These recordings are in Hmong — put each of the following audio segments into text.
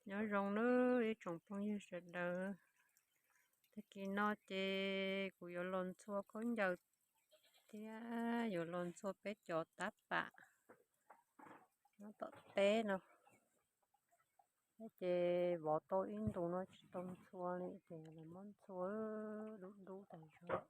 Nyob zoo nawb ib tsoom phooj ywg sawv daws. Tag kis no ces kuv yuav los ntxhua khaub ncaws thiab yuav los ntxhua peb cov tab pam nyob tom teb no. Ces vov tau ib ntus no tsis tau ntxhua li ces los muab ntxhua dub dub tas zog.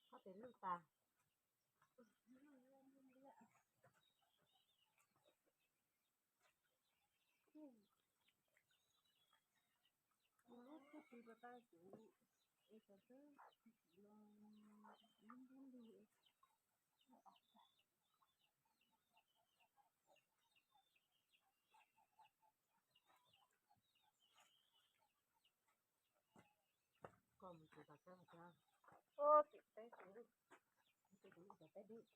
Qhov pem lwj tas. Kuv lub txuj pw rau tau kuv es tau txog lub npib lug. Koj mus tsis tau teb teb, teb teb dub.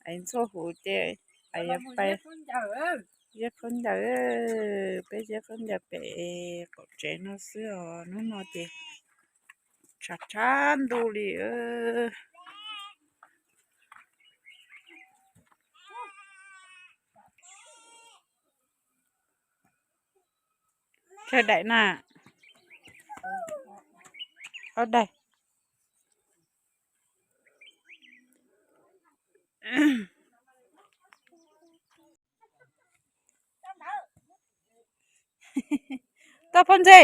Es ntxuaj huv ces yuav pais ziab khaub ncaws, peb ziab khaub ncaws pem qaum tsev no xwb os. Hnub no ces tshav tshav ntuj li. Tsawg daim na? Ob daim. Toj Phoj Ntxhi,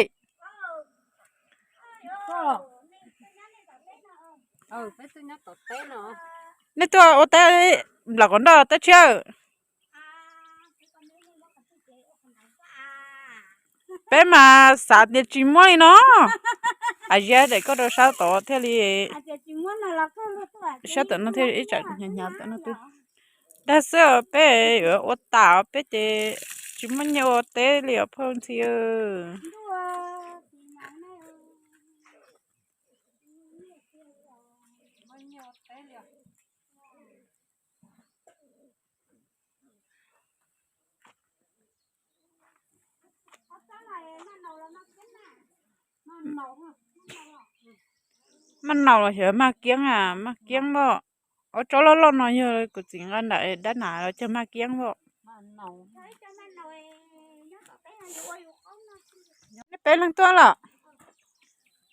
nej tuaj ua teb nplawm qhov nroj teb tshiab. Peb mas xav tias tsis muaj li no. Hais ziab daim koj rau sab tod thiaj li, sab tom no thiaj ib tsam hnyav hnyav tom no twb. Dag xwb os, peb yuav ua tas peb ces tsis muaj nyiaj ua teb li os Phoj Ntxhi. Maj naus los xyov maj kiab a, maj kiab npoj. Ob tsob loj loj no yog kuv txiv nqa nram dab nas los cog maj kiab npoj. Nej peb leeg tuaj los?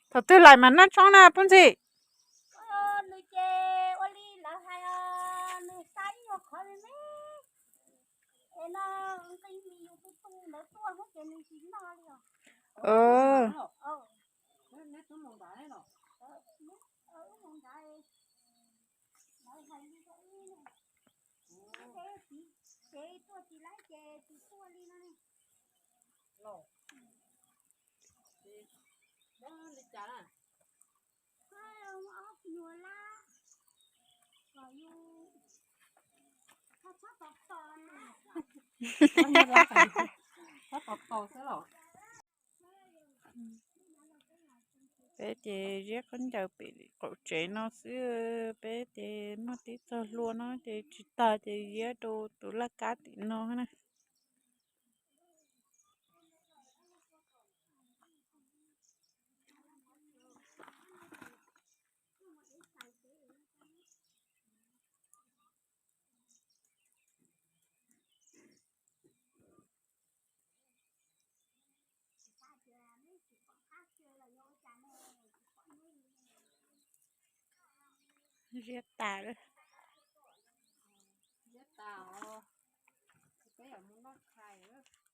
Thaum twg lais mas noj tshoob na Phoj Ntxhi? Peb ces ziab khaub ncaws pem qaum tsev no xwb, peb ces muaj tib txoj hlua no ces tsis tag ces ziab rau tus laj kab tim no na. Ziab tas lawm. Ziab tas os. Peb yuav mus noj tshais.